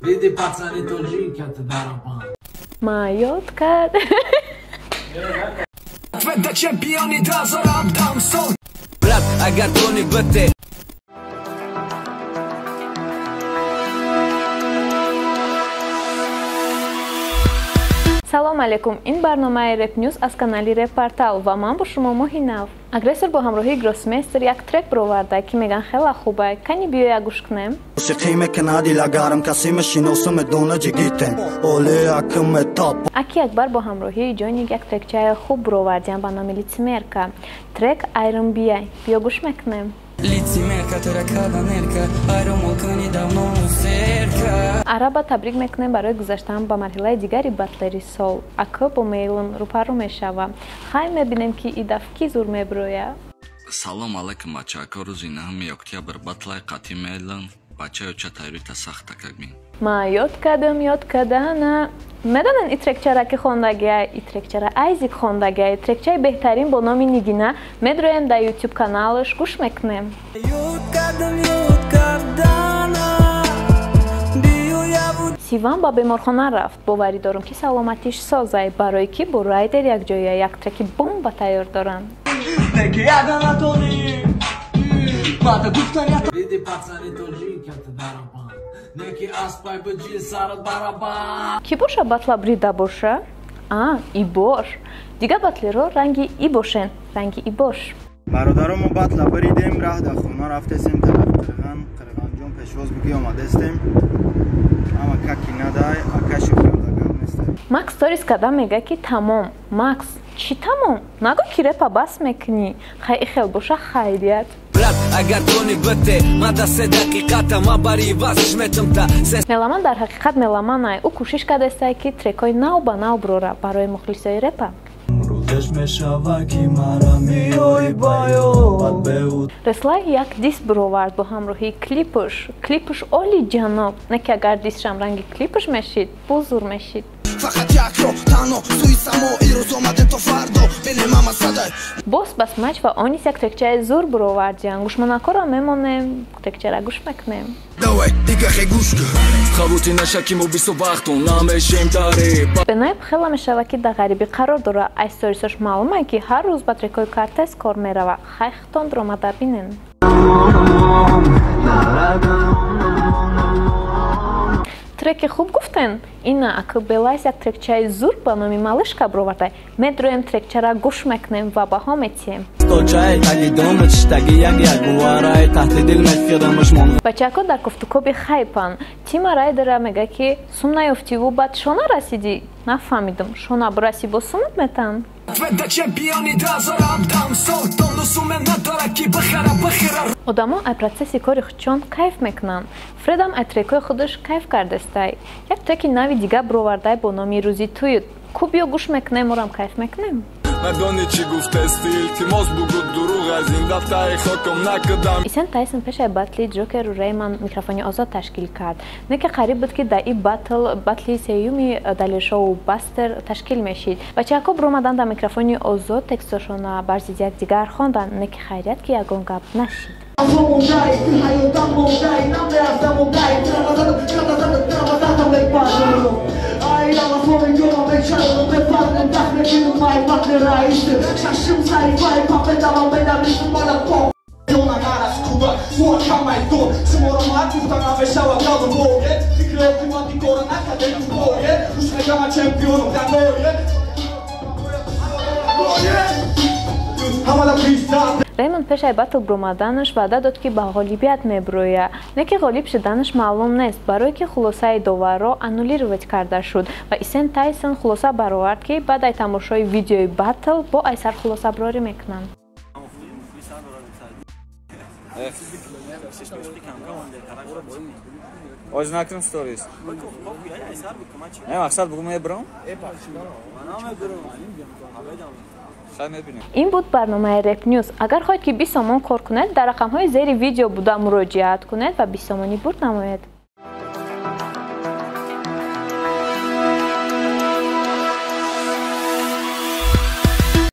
Диди пацани тоҷикат барабан. Ма ёд кард. Тведа чемпиони 2017 сол. Брат, агар тони бите. Салом алейкум. Ин барномаи Rap News аз канали Rap Portal ва ман бо шумо Моҳинав. Агрессор бо ҳамроҳии Гроссмейстер як трек бироварда, ки меган хела хубай. Кани биёя гӯш кунем. Аки Акбар бо ҳамроҳии Ҷоник як трекчаи хуб бировардиям ба номи Лицемерка. Трек R&B. Биё гӯш мекунем. Араба табрик мекунем барои гузаштан ба марҳилаи дигари батлери сол. Ака бо Мейлон рӯпарӯ мешава. Хай мебинем, ки и даф ки зур мебироя. Салом алейкум, бачаҳо. Рӯзи 9 октябр батлай қатъи Мейлон. Бачаё ча тайёрита сахта кагмин. Ма ёд кардам, ёд кардана. Медонен и трекчара ки хондагия, и трекчара Айзик хондагия, и трекчаи беҳтарин бо номи Нигина. Медроем дар YouTube каналаш, гӯш мекунем. Сиван ба беморхона рафт. Боварӣ дорам, ки саломатиш созай, барое ки бо Райдер якҷоя як треки бомба тайёр доранд. Диди пацани тоҷикат барабан. Неки аспай биҷи сарат барабан. Ки боша батла брида боша? А, ибош. Дига батлеро ранги ибошен, ранги ибош. Бародаро, мо батла бридем, раҳ дар хона рафтесем, тараф Қирған, Қирғанҷон пешвоз буги омадестем. Ама каки надай, акаши гап нестай. Макс сторис када мега, ки тамом. Макс, чӣ тамом? Нагӯ, ки репа бас мекунӣ. Хай ихел боша хайрият. Брат, агар тони бите, ма да 3 дақиқата ма бари вазш метам та. Меламан дар ҳақиқат меламанай. Ӯ кӯшиш кардестай, ки трекҳои нав ба нав бирора барои мухлисои репа. Реслай як диск бировард бо ҳамроҳии клипш. Клипш оли ҷаноб. Не ки агар дискшам ранги клипш мешид, бузур мешид. Боз Басмач ва Онис як трекчаи зур бировардиям. Гӯшмонакҳоро мемонем, трекчара гӯш мекунем. Бенаиб хела мешава, ки дар ғарибӣ қарор дора. Аз сторисош маълума, ки ҳар рӯз ба трекҳои Картес кор мерава. Хай хитон омада бинен. Треки хуб гуфтен? Ина ака Белайс як трекчаи зур ба номи Малышка бироварда. Медроем трекчара гӯш мекунем ва баҳо метиҳем. Бачаҳо дар кофтукоби хайпан. Тима Райдера мега, ки сум наёфтиву баъд шона расидӣ. Нафаҳмидам, шона бираси бо сумат метан? Одамо ай процесси кори худшон кайф мекунанд. Фредам ай трекҳои худаш кайф кардестай. Як треки нави дига бировардай бо номи Рӯзи туют. Ку биё гӯш мекунем, орам кайф мекунем. Исен Тайсон пешаи батли Ҷокеру Рейман микрофони озод ташкил кард. Не ки қариб буд, ки дар и батл батли сеюми Далершоу Бастер ташкил мешид. Бачаҳако биромаданд дар микрофони озод, текстошона бар зидди якдигар хонданд, не ки хайрият, ки ягон гап нашид. Реймонд пешаи батл биромаданаш ваъда дод, ки ба ғолибият мебироя. Не ки ғолиб шуданаш маълум нест, барое ки хулосаи доварро аннулировать карда шуд ва Исен Тайсон хулоса баровард, ки баъд ай тамошои видеои батл бо айсар хулосаброрӣ мекунанд. Оз накунам сторис. Не, мақсад бугу мебарам? Ин буд барномаи Rap News. Агар хоҳед, ки 20 сомон кор кунед, дар рақамҳои зери видео буда муроҷиат кунед ва 20 сомонӣ бурд намоед.